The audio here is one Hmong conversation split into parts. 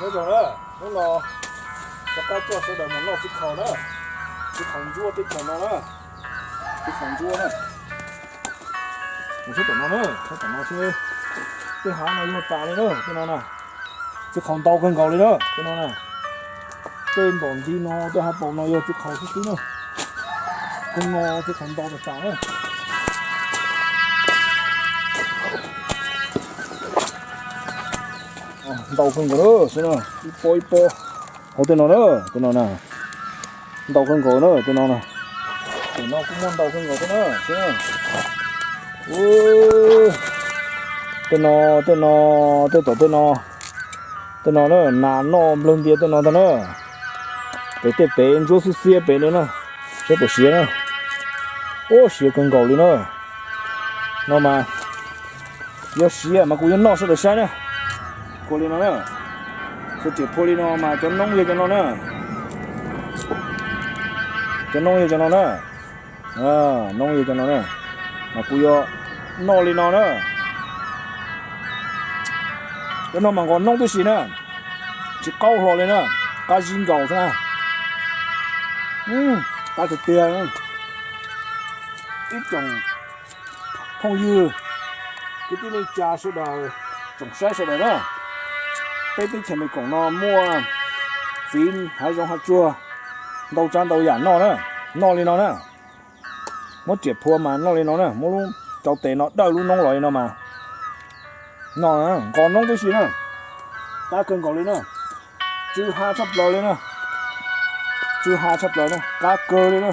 Nyob zoo na, hnub no rov qab coj sawv daws mus noj txiv qhaus na, txiv qhaus ntsuab teb chaws no na, txiv qhaus ntsuab na. Mus saib tom no na, saib tom no seb, tej hav no yog tas li na, tej no na, txiv qhaus ntau kawg nkaus li na, tej no na. Tej ntom nti no, tej hav paus no yog txiv qhaus xwb xwb na, kawg no txiv qhaus ntau tas tas na. Ntau kawg nkaus na, ib pob ib pob hauv tej no na, tej no na, ntau kawg nkaus na tej no na. Tej no kuj muaj ntau kawg nkaus thiab na, saib na. Tej no, tej no, tej tom tej no, tej no na, nas noj nplawg ntia tej no ntag na. Pem tej pem ntsuab xiab xiab pem li na, saib puas siav na. Ub, siav kawg nkaus li na. No mas yog siav mas kuv yuav noj sawv daws saib na. Kuv li no na, txhua riam phua li no mas cov noob yog cov no na, cov noob yog cov no na, noob yog cov no na, mas kuv yuav noj li no na. Cov no mas nqos noob tib si na, tsis qaub hlo li na, qab zib nkaus xwb na. Qab tiag tiag. Ib tsoom phooj ywg, kwv tij neej tsa sawv daws, tsoom saib sawv daws na, peb teb chaws Amelikas no muaj txiv hav zoov hav tsuag ntau tsav ntau yam noj na, noj li no na. Muab riam phua mas noj li no na, muab lub rau tes no dawj lub noob los li no mas noj, nqos noob tib si na, qab kawg nkaus li na, tsw ha tshaj plaws li na, tsw ha tshaj plaws na, qab kawg li na,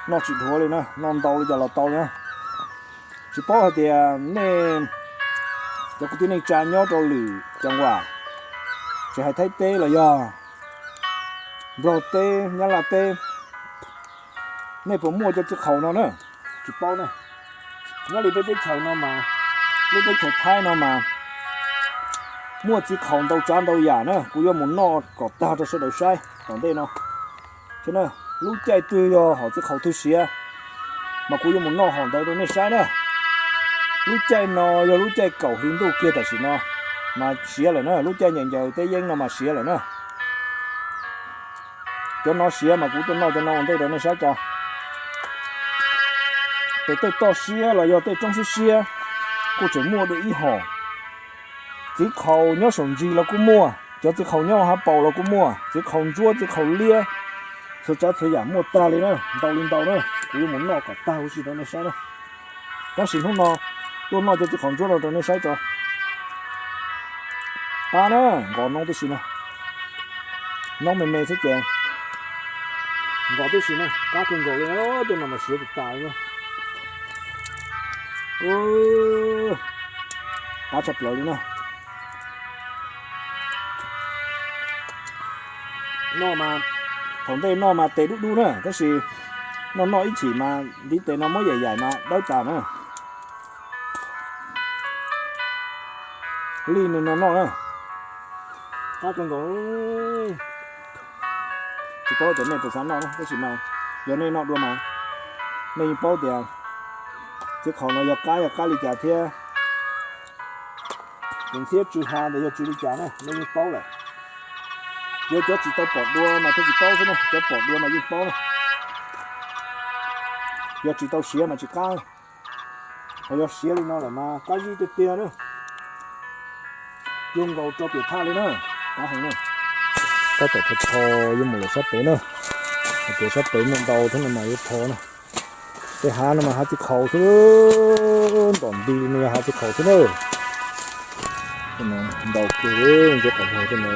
noj tsis dhuav li na, noj ntau li cas los tau li na. Tsis paub hais tias nej cov kwv tij neej tsa nyob rau lwm cov nquam, tsis hais Thaib teb los yog Nplog teb, Nyab Laj teb, nej puas muaj cov txiv qhaus no na? Tsis paub na. Nyob li peb teb chaws no mas, lub teb chaws Thaib no mas muaj txiv qhaus ntau tsav ntau yam na, kuv yuav mus noj kom tag rau sawv daws saib tom ntej no. Lub caij twg yog hom txiv qhaus twg siav mas kuv yuav mus noj hom ntawd rau nej saib na. Lub caij no yog lub caij kaum hli ntuj kiag tam sim no mas siav lawm na, lub caij ncaws ncaws teb yeeb no mas siav lawm na. Cov no siav mas kuv tuaj noj cov no ua ntej rau nej saib tso. Pem tej toj siab los yog tej roob siab siab kuj tseem muaj dua ib hom. Txiv qhaus nyob saum ntsis los kuj muaj, cov txiv qhaus nyob hav paus los kuj muaj, txiv qhaus ntsuab txiv qhaus liab, txhua tsav txhua yam muaj tag li na, ntau li ntau na, kuv yuav mus noj kom tag huv si rau nej saib na. Tab sis hnub no tuaj noj cov txiv qhaus ntsuab no rau nej saib tso. Qab na, nqos noob tib si na, noob me me xwb ces nqos tib si na, qab kawg nkaus li, tej no mas siav tas tas li na. Qab tshaj plaws li na. Noj mas, thaum ntej noj mas tes dub dub na, tab sis noj noj ib chim mas ntiv tes no muab yaim yaim mas dawb tas na. Lij nws no noj na. Qab kawg nkaus. Tsis paub tias nej puas xav noj na, tab sis mas yog nej noj dua mas nej yeej paub tias txiv qhaus no yog qab yog qab li cas thiab tus ntxhiab tsw ha ntawd yog tsw li cas na, nej yeej paub lawm. Yog cov tsis tau pom dua mas thiaj tsis paub xwb na, cov pom dua mas yeej paub na. Yog tsis tau siav mas tsis qab, ho yog siav li no lawm mas qab zib tiag tiag na. Cuag nkaus rau piam thaj li na, qab heev na. Tab tom tho tho yuav mus lawm sab pem na, hais tias sab pem muaj ntau thiab no mas yuav tho na. Tej hav no mas hav txiv qhaus xwb, ntom nti li no yog hav txiv qhaus xwb na. Ntau kawg li cov qos muag tej no,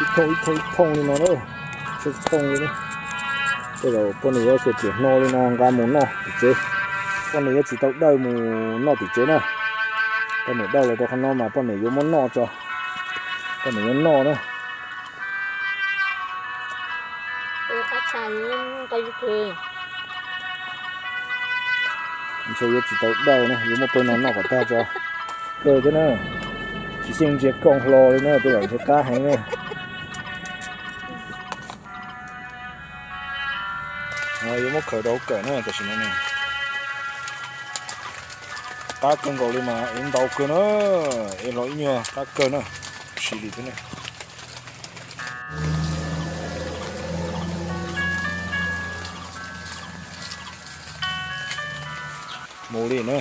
ib thooj ib thooj ib thooj li no na, tsheej thooj li na. Tej zaum poj niam yuav xuas riam hno li no nqa mus noj tim tsev, poj niam yuav tsis tau dawj mus noj tim tsev na. Poj niam dawj los rau qhov no mas poj niam yuav muab noj tso, poj niam yuav noj na. Ntshe yuav tsis tau dawj na, yuav muab pawg no noj kom tag tso. Kawg thiab na, tsis xyeej ntsia kooj hlo li na, tej zaum ntshe qab heev na. Yuav muab khaws rau hauv kawm na, tam sim no ne. Qab kawg nkaus li mas es ntau kawg na, es los ib nyuag qab kawg na, sim li xwb na. Mus li na.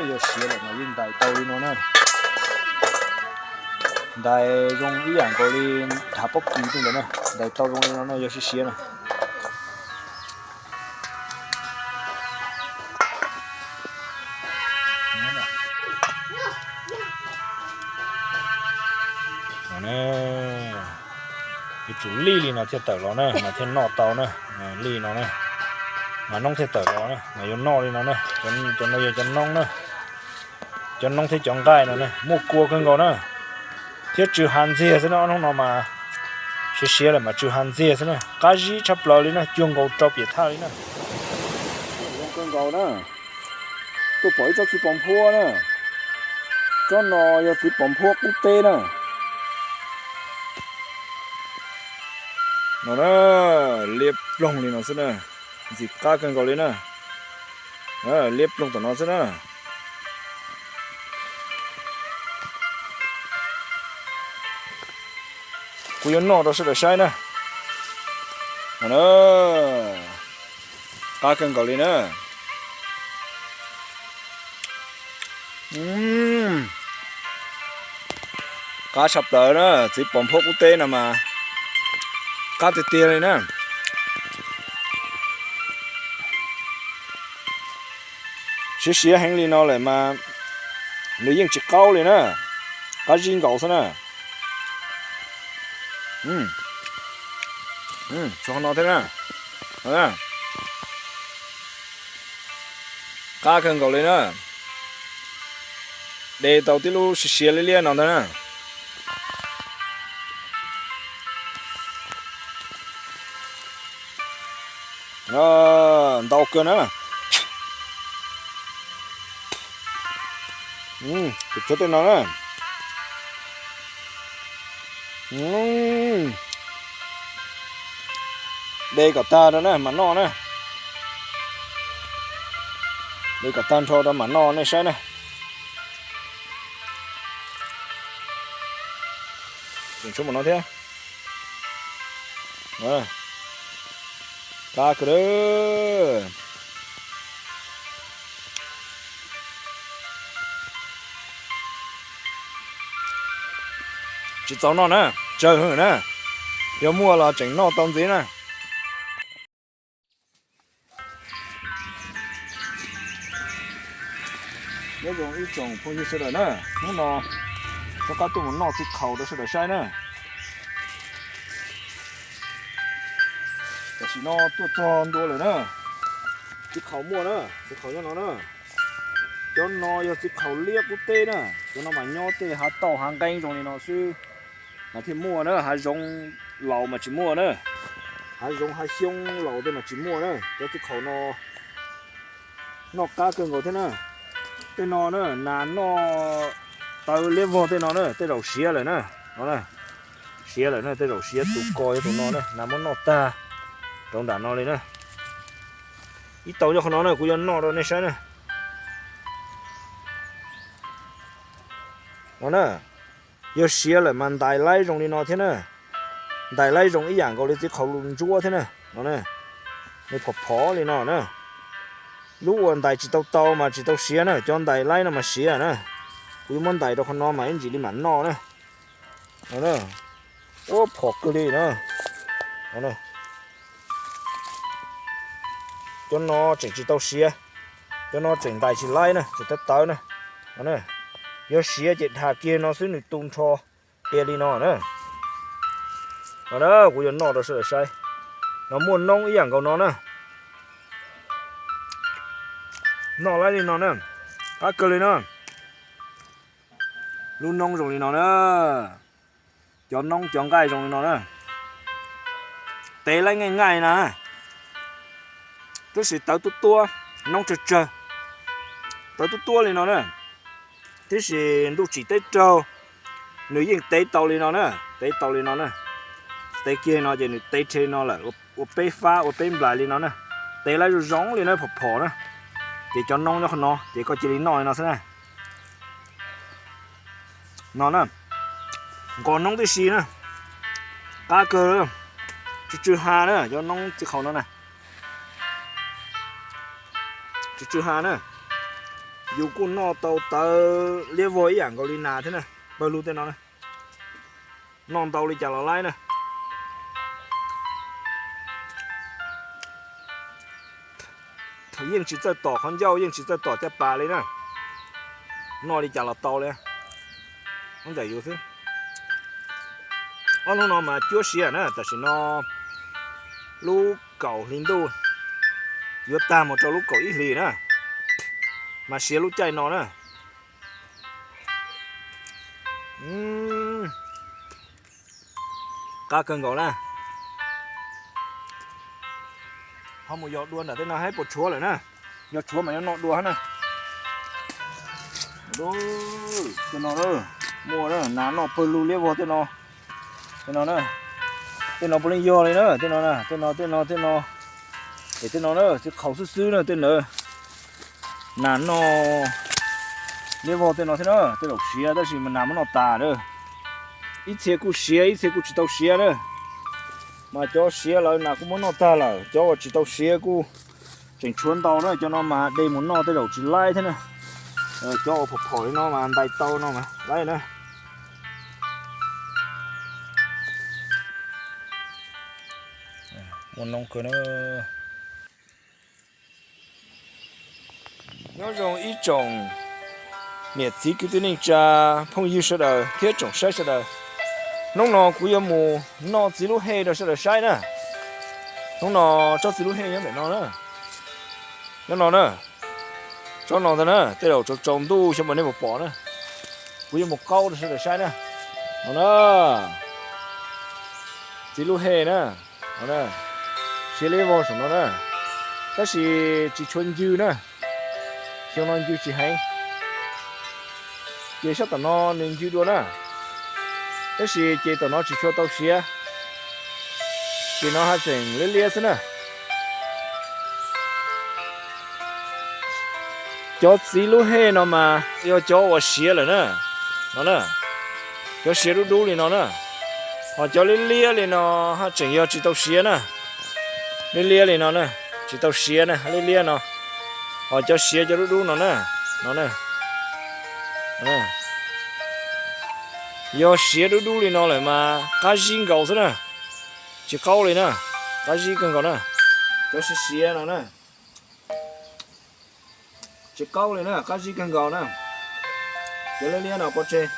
Yog siav lawm mas yeej ntais tau li no na. Ntais zoo ib yam nkaus li dhav pob kws tej ntawd na, ntais tau zoo li no na yog siav siav na. Yuav tsum lij li no thiaj tawm los na mas thiaj noj tau na. Lij no na, mas noob thiaj tawm los na, mas yuav noj li no na. Cov no yog cov noob na, cov noob thiab cov nqaij no na muaj kua kawg nkaus na, thiab tsw hav ntxiag xwb na. Ob hnub no mas siav siav lawm mas tsw hav ntxiag xwb na, qab zib tshaj plaws li na, cuag nkaus rau piam thaj li na. Zoo kawg nkaus na. Tuaj pom ib tsob txiv pos nphuab na. Tsob no yog txiv pos nphuab qub teb na. No na, liab ploog li no xwb na, ntxim qab kawg nkaus li na. Liab ploog tom no xwb na. Kuv yuav noj rau sawv daws saib na. Qab kawg nkaus li na. Qab tshaj plaws na, txiv pos nphuab qub teb no mas qab tiag tiag li na. Siav siav heev li no lawm mas nws yeej tsis qaub li na, qab zib nkaus xwb na. Tso no thiab na. Qab kawg nkaus li na. De tau tib lub siav siav liab liab no ntag na. Ntau kawg na. Tus tshuab tej no na. De kom tag rau na mas noj na. De kom tag nrho rau mam noj nej saib na. Tseem tshuav mus no thiab. Qab kawg. Tsis txaus noj na, tsawg heev na. Yog muaj los tseem noj tau ntxiv na. Nyob zoo ib tsoom phooj ywg sawv daws na, hnub no rov qab tuaj mus noj txiv qhaus rau sawv daws saib na. Tam sim no tuaj txog ntua lawm na. Txiv qhaus muaj na, txiv qhaus nyob no na. Cov no yog txiv qhaus liab qub teb na. Cov no mas nyob tej hav tauj hav nqeeb zoo li no xwb mas thiaj muaj na, hav zoov laus mas tsis muaj na. Hav zoov hav xyoob laus tej mas tsis muaj na. Cov txiv qhaus no noj qab kawg nkaus thiab na. Tej no na, nas noj tawv liab vog tej no na, tej zaum siav lawm na. No na, siav lawm na, tej zaum siav, tus ko yog tus no na, nas muab noj tag rau nram no li na. Ib tau nyob qhov no na, kuv yuav noj rau nej saib na. No na, yog siav lawm mas ntais laib zoo li no thiab na. Ntais laib zoo ib yam nkaus li txiv qhaus lus ntsuab thiab na. No na, nws phom phov li no na. Lub uas ntais tsis tau tau mas tsis tau siav na, cov ntais laib no mas siav na. Kuv yuav muab ntais rau qhov no mas ib ntsis li mam noj na. No na, ua phom kawg li na. Cov no tseem tsis tau siav, cov no tseem ntais tsis laib na, tseem tawv tawv na. Yog siav ces dhas kiag no xwb nws tu nrho tiag li no na. No na, kuv yuav noj rau sawv daws saib. No muaj noob ib yam nkaus no na. Noj laib li no na, qab kawg li na. Lub noob zoo li no na. Cov noob cov nqaij zoo li no na. Tev laib nqaij nqaij na. Tab sis tawv tuab tuab, noob tsawg tsawg. Tawv tuab tuab li no na. Tab sis ntuj tsim teb raug, nws yeej tev tau li no na, tev tau li no na. Tev kiag no ces nws tev rhe no lawm, ua peb fab ua peb nplais li no na. Tev lawm zoo zoo li na, phom phom na. Ces cov noob nyob qhov no ces koj cia li noj li no xwb na. No na, nqos noob tib si na, qab kawg. Tsw tsw ha na, cov noob txiv qhaus no na, tsw tsw ha na. Yus kuj noj tau tawv liab vog ib yam nkaus li nas thiab na. Pawg lug tej no na, noj ntau li cas los laib na. Yeej tsis txawj tom qhov ncauj, yeej tsis txawj tom caj pas li na. Noj li cas los tau li. Ntawm yus xwb. Ob hnub no mas cuab siav na, tam sim no lub kaum hli ntuj yuav tag mus rau lub kaum ib hlis na, mas siav lub caij no na. Qab kawg nkaus na. Ho mus yos dua nram tej no saib puas tshuav lawm na. Yog tshuav mas yuav noj dua na. Tej no, muaj na, nas noj pawg lug liab vog tej no. Tej no na, tej no puav leej yog li na, tej no na, tej no, tej no, tej no. Es tej no na txiv qhaus xwb xwb na, tej ntawd nas noj liab vog tej no thiab na, tej zaum siav tab sis mas nas muab noj tas na. Ib txhia kuj siav, ib txhia kuj tsis tau siav na. Mas cov siav lawm nas kuj muab noj tag lawm, cov uas tsis tau siav kuj tseem tshuav ntau na, cov no mas de mus noj tej zaum tsis laib thiab na. Cov uas phom phom li no mas ntais tau no mas laib na. Muaj noob kawg na. Nyob zoo ib tsoom niam txiv kwv tij neej tsa, phooj ywg sawv daws thiab tsoom saib sawv daws. Hnub no kuv yuav mus noj txiv lub hej rau sawv daws saib na. Hnub no tsob txiv lub hej nyob ntawm no na. Nyob no na. Tsob no ntag na, tej zaum tsaus tsaus ntuj xyov puas nej puas pom na. Kuv yuav mus qaub rau sawv daws saib na. No na, txiv lub hej na. Siav liab vog saum no na, tab sis tsis tshua ncw na. Xyoo no ncw tsis heev. Ces sab tom no nws ncw dua na, tab sis ces tom no tsis tshua tau siav. Ces no haj tseem liab liab xwb na. Cov txiv lub hej no mas yog cov uas siav lawm na. No na, cov siav dub dub li no na. Ho cov liab liab li no haj tseem yog tsis tau siav na. Liab liab li no na, tsis tau siav na, liab liab no. Ho cov siav cov dub dub no na, no na, yog siav dub dub li no lawm mas qab zib nkaus xwb na. Tsis qaub li na, qab zib kawg nkaus na. Cov siav siav no na, tsis qaub li na, qab zib kawg nkaus na. Cov liab liab no pov tseg,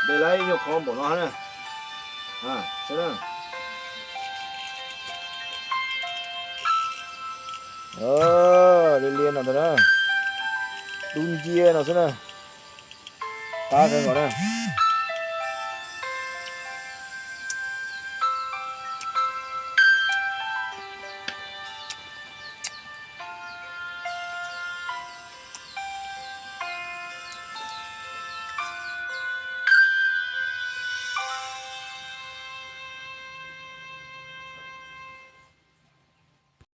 de lawv ib nyuag qhov npaum no na. Liab liab no ntag na, dub nciab no xwb na. Qab kawg nkaus na.